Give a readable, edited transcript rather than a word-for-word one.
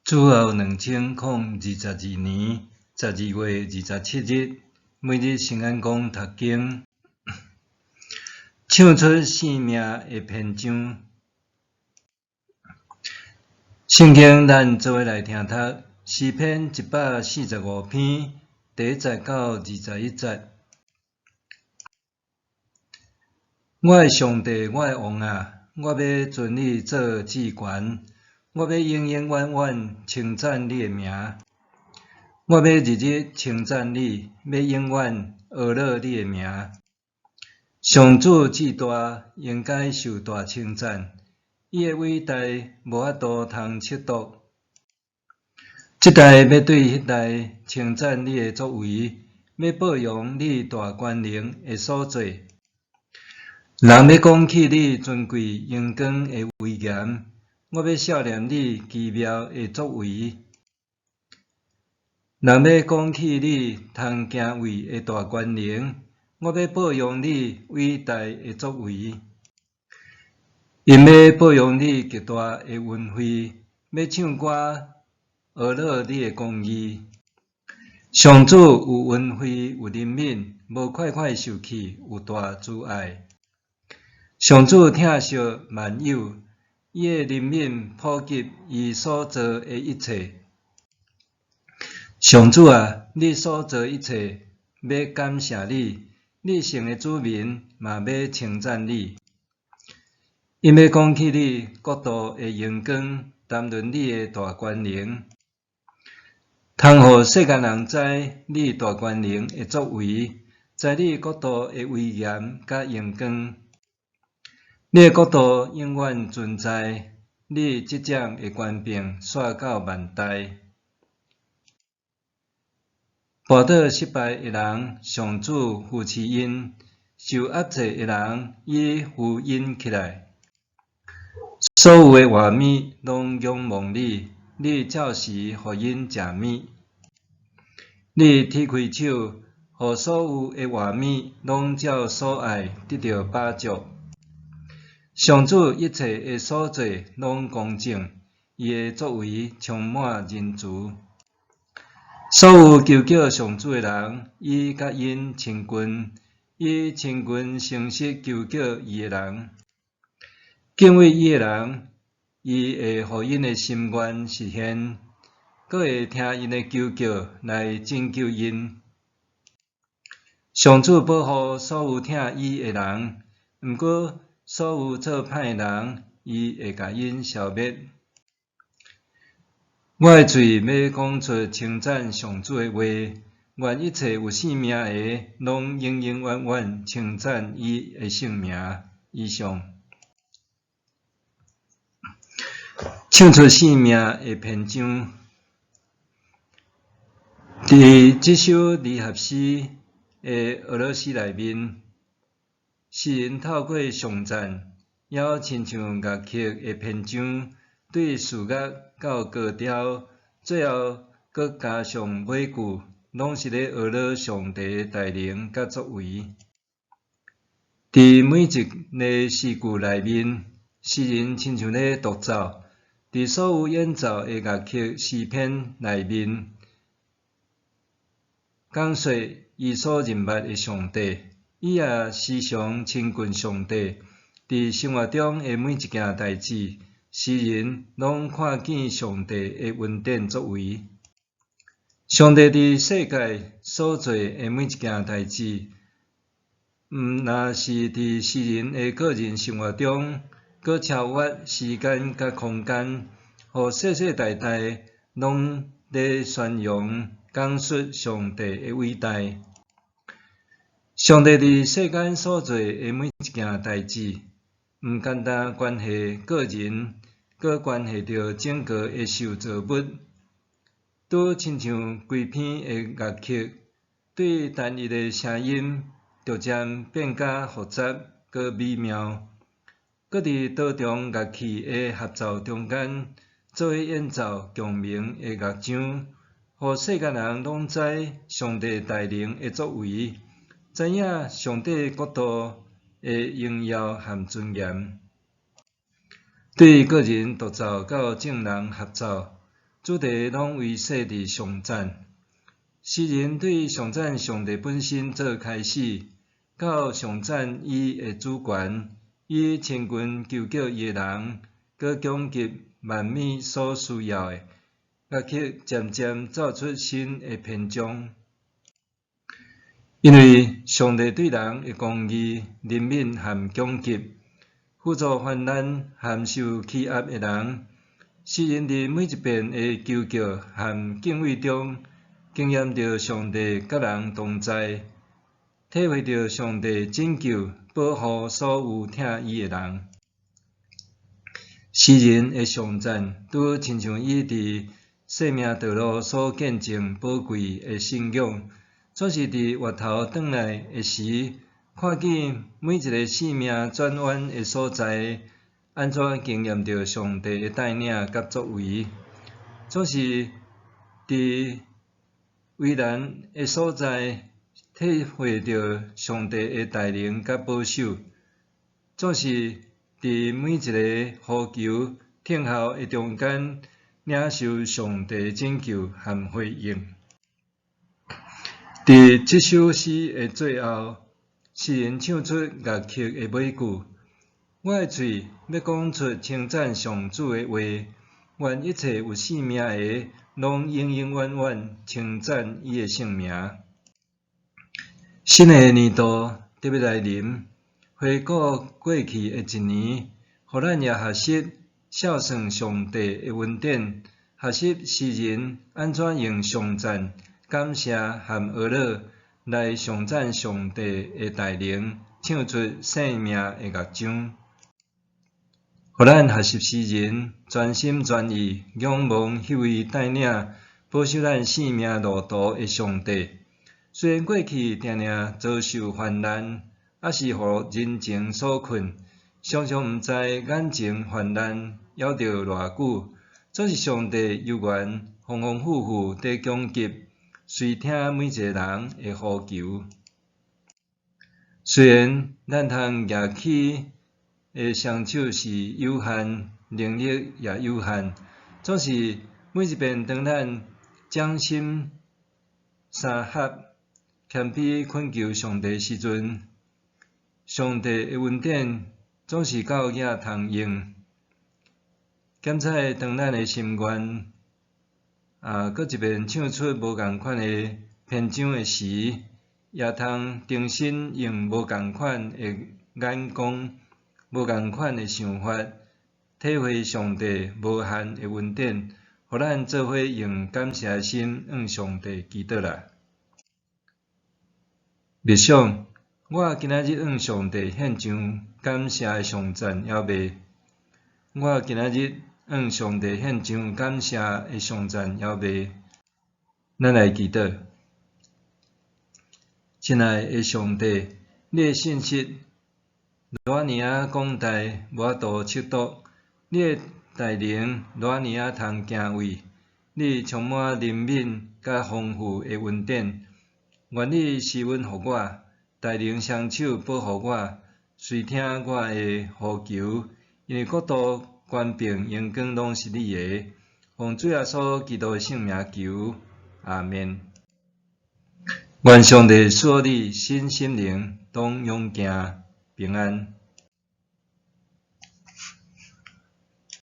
主後2022年12月27日，每日聖安講讀經，唱出生命的篇章。聖經咱做伙來聽讀詩篇145篇第一節到21節。我的上帝，我的王啊，我欲尊你做至懸，我欲永永遠遠稱讚你的名。我欲日日稱讚你，欲永遠呵咾你的名。上主至大，應該受大稱讚，伊的偉大無法度通測度。這代欲對彼代稱讚你的作為，欲報揚你大權能的所做。人欲講起你尊貴榮光的威嚴，我欲數念你奇妙的作為。人欲講起你通敬畏的大權能，我欲報揚你偉大的作為。𪜶欲報揚你極大的恩惠，欲唱歌呵咾你的公義。上主有恩惠，有憐憫，無快快受氣，有大慈愛。上主疼惜萬有，伊的憐憫普及伊所造的一切。上主啊，你所造一切，欲感謝你；你聖的子民嘛欲稱讚你。𪜶欲講起你國度的榮光，談論你的大權能，通予世間人知你大權能的作為，知你國度的威嚴佮榮光。你的國度永遠存在，你執掌的權柄紲到萬代。跋倒失敗的人，上主扶持𪜶；受壓制的人，伊扶𪜶起來。所有的活物攏仰望你，你照時予𪜶食物。你展開手，予所有的活物攏照所愛得著飽足。上主一切的所做攏公正，伊的作為充滿仁慈。所有求叫上主的人，伊佮𪜶親近，伊親近誠實求叫伊的人。敬畏伊的人，伊會予𪜶的心願實現，閣會聽𪜶的求叫來拯救𪜶。上主保護所有疼伊的人，毋過所有做歹的人，伊會共𪜶消滅。我的喙欲講出稱讚上主的話，願一切有生命的，攏永永遠遠稱讚伊的聖名。以上。唱出生命的篇章。佇這首離合詩的呵咾詩內面，詩人透過頌讚，猶親像樂曲的篇章，對序樂到高潮，最後閣加上尾句，攏是咧呵咾上帝的大能佮作為。佇每一个詩句內面，詩人親像咧獨奏，佇所有演奏的樂曲詩篇內面，講說伊所認捌的上帝，伊也時常親近上帝。佇生活中的每一件代誌，詩人攏看見上帝的恩典作為。上帝佇世界所做的每一件代誌，毋但是佇詩人的個人生活中，閣超越時間佮空間，予世世代代攏咧宣揚講述上帝的偉大。上帝佇世間所做的每一件代誌，毋單單關係個人，閣關係著整個的受造物，拄親像規篇的樂曲，對單一的聲音逐漸變較複雜、閣美妙，閣佇多重樂器的合奏中間，做伙演奏共鳴的樂章，予世間人攏知上帝大能的作為，知影上帝國度的榮耀和尊嚴。對個人獨奏到眾人合奏，主題攏圍設佇頌讚。詩人對頌讚上帝本身做開始，到頌讚伊的主權，伊親近求叫伊的人，閣供給萬物所需要的。樂曲漸漸奏出新的篇章。因為上帝對人的公義、憐憫和供給，輔助患難和受欺壓的人，詩人佇每一遍的求叫和敬畏中，經驗著上帝佮人同在，體會著上帝拯救、保護所有疼伊的人。詩人的頌讚，拄親像伊佇生命道路所見證寶貴的信仰，總是佇回頭轉來的時，看見每一个生命轉彎的所在，按怎經驗著上帝的帶領佮作為，總是佇危難的所在，體會著上帝的大能佮保守，總是佇每一个呼求、等候的中間，領受上帝拯救和回應。佇這首詩的最後，詩人唱出樂曲的尾句：我的喙欲講出稱讚上主的話，願一切有生命的，攏永永遠遠稱讚伊的聖名。新的年度得欲來臨，回顧過去的一年，予咱也學習效仿上帝的恩典，學習詩人按怎用頌讚、感謝和哀樂來頌讚上帝的大能，唱出生命的樂章。予咱學習詩人全心全意仰望彼位帶領、保守咱生命路途的上帝。雖然過去定定遭受患難，抑是予人情所困，常常毋知眼前患難猶著偌久，總是上帝猶原豐豐富富佇供給，垂聽每一个人的呼求。雖然咱通舉起的雙手是有限，能力也有限，總是每一遍當咱將心相合、謙卑懇求上帝時陣，上帝的恩典總是夠額通用。檢採當咱的心願，閣一遍唱出無仝款的篇章的時，也通重新用無仝款的眼光、無仝款的想法，體會上帝無限的恩典，予咱做伙用感謝的心向上帝祈禱啦。默想，我今仔日向上帝獻上感謝的頌讚猶未？我今仔日向上帝獻上感謝的頌讚猶未？咱來祈禱。親愛的上帝，你的信實偌爾仔廣大，無法度測度；你的大能偌爾仔通敬畏，你充滿憐憫佮豐富的恩典。願你施恩予我，大能雙手保護我，垂聽我的呼求，因為國度、權柄、榮光攏是你的。奉主耶穌基督的聖名求，阿們。願上帝賜予你身心靈攏勇健平安。